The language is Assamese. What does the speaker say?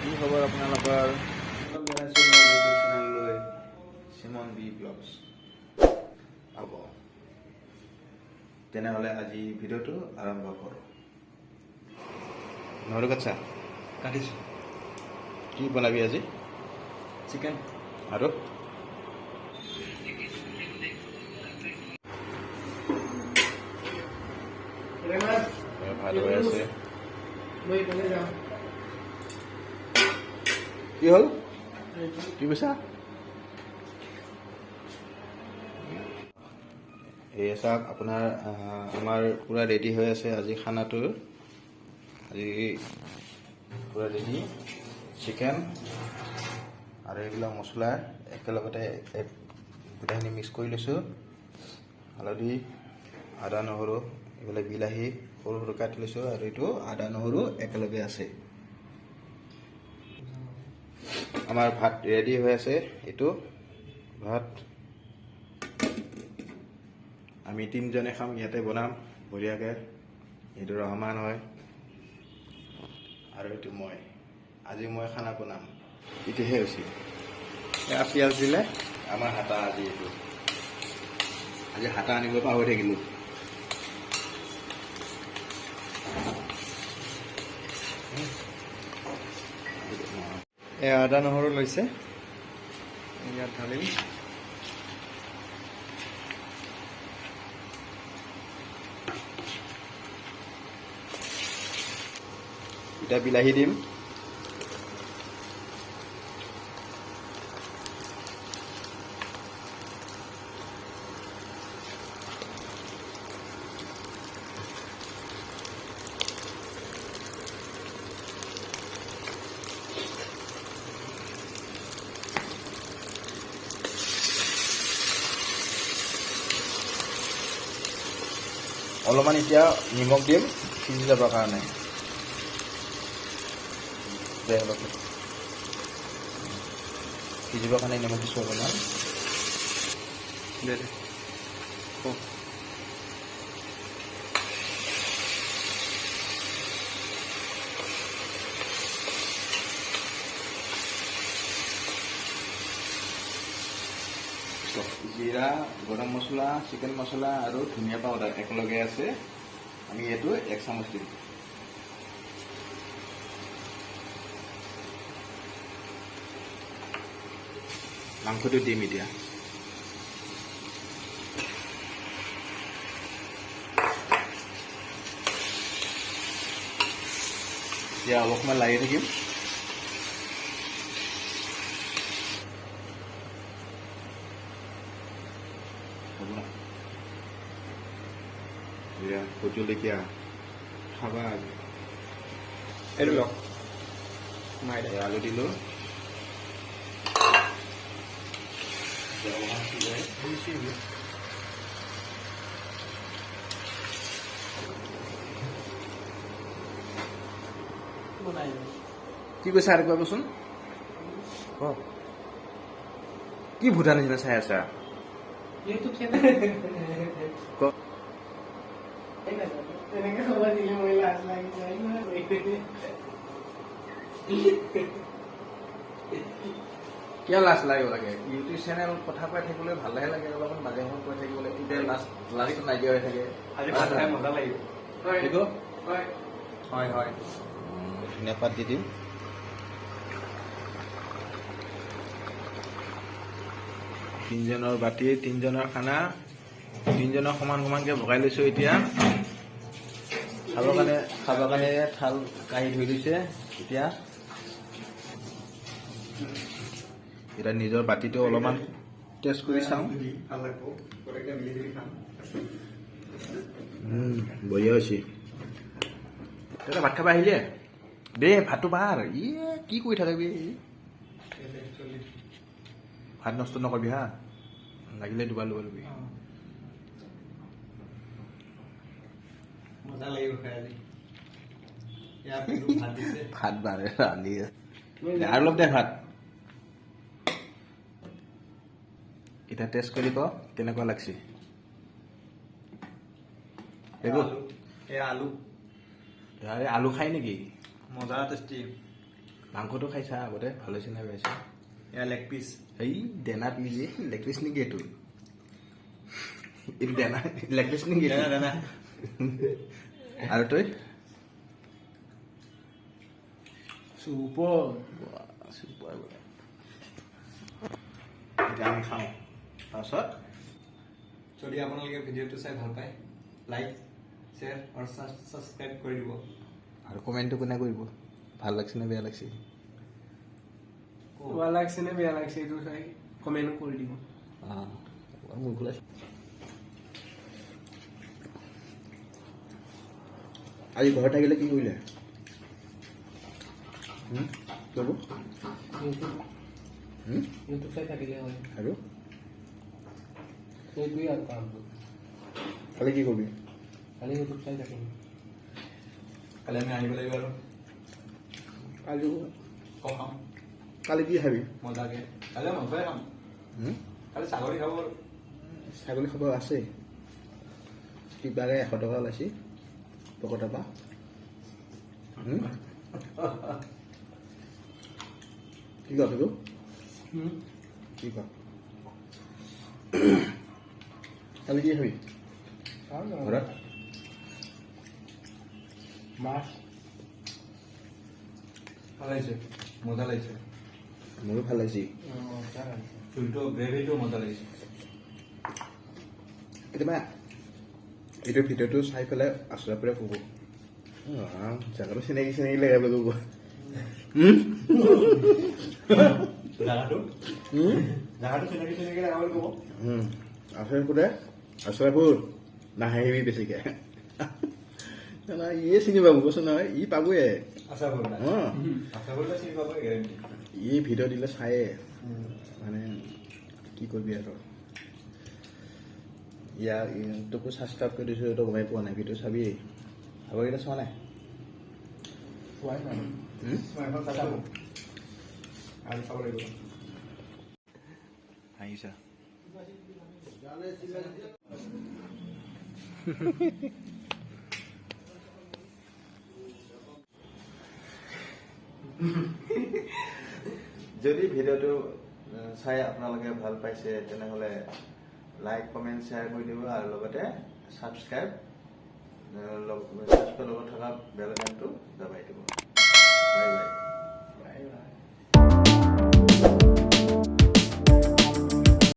কি খবৰ আপোনালোকৰ? স্বাগতম জনাইছোঁ মোৰ ইউটিউব চেনেললৈ, চিমন বি ব্লগছ। হ'ব, তেনেহ'লে আজি ভিডিঅ'টো আৰম্ভ কৰোঁ। নহৰু কাটছা? কাটিছোঁ। কি বনাবি আজি? চিকেন। আৰু ভাত হৈ আছে। কি হ'ল? কি কৈছা? এই চাওক, আপোনাৰ আমাৰ পূৰা ৰেডি হৈ আছে আজি খানাটো। আজি পূৰা ৰেডি চিকেন আৰু এইবিলাক মছলা একেলগতে এক গোটেইখিনি মিক্স কৰি লৈছোঁ। হালধি, আদা, নহৰু, এইফালে বিলাহী সৰু সৰু কাটি লৈছোঁ আৰু এইটো আদা নহৰু একেলগে আছে। আমাৰ ভাত ৰেডি হৈ আছে। এইটো ভাত আমি তিনিজনে খাম, ইয়াতে বনাম বঢ়িয়াকৈ। এইটো ৰহমান হয় আৰু এইটো মই। আজি মই খানা বনাম। এতিয়াহে হৈছে। এয়া পিঁয়াজ দিলে। আমাৰ হাতা আজি, এইটো আজি হাতা আনিব পাহৰি থাকিলোঁ। এয়া আদা নহৰু লৈছে, ইয়াত ঢালিম। এতিয়া বিলাহী দিম। অলপমান এতিয়া নিমখ দিম সিজি যাবৰ কাৰণে। দে অলপ সিজিবৰ কাৰণে নিমখ দিছোঁ অলপমান। দে দে। ক। জিৰা, গৰম মছলা, চিকেন মছলা আৰু ধনিয়া পাউডাৰ একেলগে আছে। আমি এইটো এক চামুচ দিম। মাংসটো দিম এতিয়া। এতিয়া অলপ সময় লাগি থাকিম। হ'ব না? এয়া ভোট জলকীয়া খাবা আজি। এইটো লওক মাৰি দে। এই আলু দিলোঁ। এতিয়া অকণমান সিজাই কি কৈছা আৰু কোৱাচোন। ক, কি ভূটা নিচিনা চাই আছা? YouTube channel. ক। তেনেকে খবৰ দিলে মই লাজ লাগি যায় নহয়। কিয় লাজ লাগিব লাগে? ইউটিউব চেনেল কথা কৈ থাকিবলৈ ভালহে লাগে। অলপমান মাজে সময়ে কৈ থাকিবলৈ, তেতিয়া লাজটো নাইকিয়া হৈ থাকে। আজি ভাত খাই মজা লাগিব। হয়। কি ক? হয়। হয় হয়। ধনিয়া পাত দি দিম। তিনিজনৰ বাতি, তিনিজনৰ খানা, তিনিজনৰ সমান সমানকে ভগাই লৈছো। এতিয়া খাবৰ কাৰণে থাল কাঁহী ধুই দিছে। এতিয়া এতিয়া নিজৰ বাতিটো অলপমান টেষ্ট কৰি চাওঁ। ভাল লাগিব, গোটেইকেইটা মিলি জুলি খাম। বঢ়িয়া হৈছে। দাদা, ভাত খাব আহিলে দে। ভাতটো বাৰ। ইয়ে, কি কৰি থাকিবি? ভাত নষ্ট নকৰিবি হা। লাগিলে দুবাৰ ল'ব ল'বি। মজা লাগিব খাই আজি। ইয়াত ভাত দিছে। ভাত বাৰে ৰান্ধি আছে। আৰু অলপ দে ভাত। এতিয়া টেষ্ট কৰি ক, কেনেকুৱা লাগছে। একো। এয়া আলু। আৰে, আলু খাই নেকি? মজা টেষ্টি। মাংসটো খাই চা আগতে, ভাল হৈছে নে বেয়া হৈছে। এয়া লেগ পিচ। এই দেনা পিচ, লেগ পিচ নেকি এইটো? এইটো দেনা লেগ পিচ নেকি? দেনা দেনা। আৰু তই? সুপাৰ। চুপাৰ বোলে। এতিয়া আমি খাওঁ, তাৰপাছত যদি আপোনালোকে ভিডিঅ'টো চাই ভাল পায়, লাইক, শ্বেয়াৰ আৰু ছাবস্ক্ৰাইব কৰি দিব। আৰু কমেণ্টটো কোনে কৰিব, ভাল লাগছে নে বেয়া লাগছে? ভাল লাগছে নে বেয়া লাগছে এইটো চাই কমেণ্ট কৰি দিব। অঁ, মোৰ খোলাইছে। আজি ঘৰত থাকিলে কি কৰিলে কৰিব? ইউটিউব চাই থাকিলে হয়। আৰু? সেইটোৱে আৰু কামটো। কালি কি কৰিবি? কালি ইউটিউব চাই থাকিম। কালি আমি আহিব লাগিব আৰু। কালি? কম খাম। কালি কি খাবি? মজাকে কালি মাংসই খাম। কালি ছাগলী খাব। ছাগলী খাব আছে। কিবাকে 100 টকা ওলাইছে পকেটৰ পৰা। কি কয় তোক? কি কয়, কালি কি খাবি ঘৰত? মাছ। ভাল লাগিছে, মজা লাগিছে। মোৰো ভাল লাগিছে। চুলটো গ্ৰেভিটো মজা লাগিছে। কেতিয়াবা এইটো ভিডিঅ'টো চাই পেলাই আচৰা পৰা ক'ব, জেগাটো চিনাকি চিনাকি লাগে বুলি ক'ব। জাগাটো জাগাটো চিনাকি চিনাকি লগা বুলি ক'ব। আচৰাপুৰে, আচৰাপুৰ নাহাঁহিবি বেছিকে। ইয়ে চিনি পাব, কৈছো নহয়, ই পাবয়ে। আচাপুৰ। অঁ। আচাপুৰ চিনি পাব, গেৰেণ্টি। ই ভিডিঅ' দিলে চায়ে, মানে কি কৰিবি আৰু। ইয়াৰ তোকো ছাবস্ক্ৰাইব কৰি দিছোঁ, তই গমেই পোৱা নাই। ভিডিঅ' চাবি, আগৰকেইটা চোৱা নাই? চোৱাই নাই। মই এখন চাইছোঁ আৰু চাব লাগিব। হাঁহিছা। যদি ভিডিঅ'টো চাই আপোনালোকে ভাল পাইছে, তেনেহ'লে লাইক, কমেণ্ট, শ্বেয়াৰ কৰি দিব আৰু লগতে ছাবস্ক্ৰাইব লগত থকা বেল আইকনটো দবাই দিব। Bye bye. Bye bye.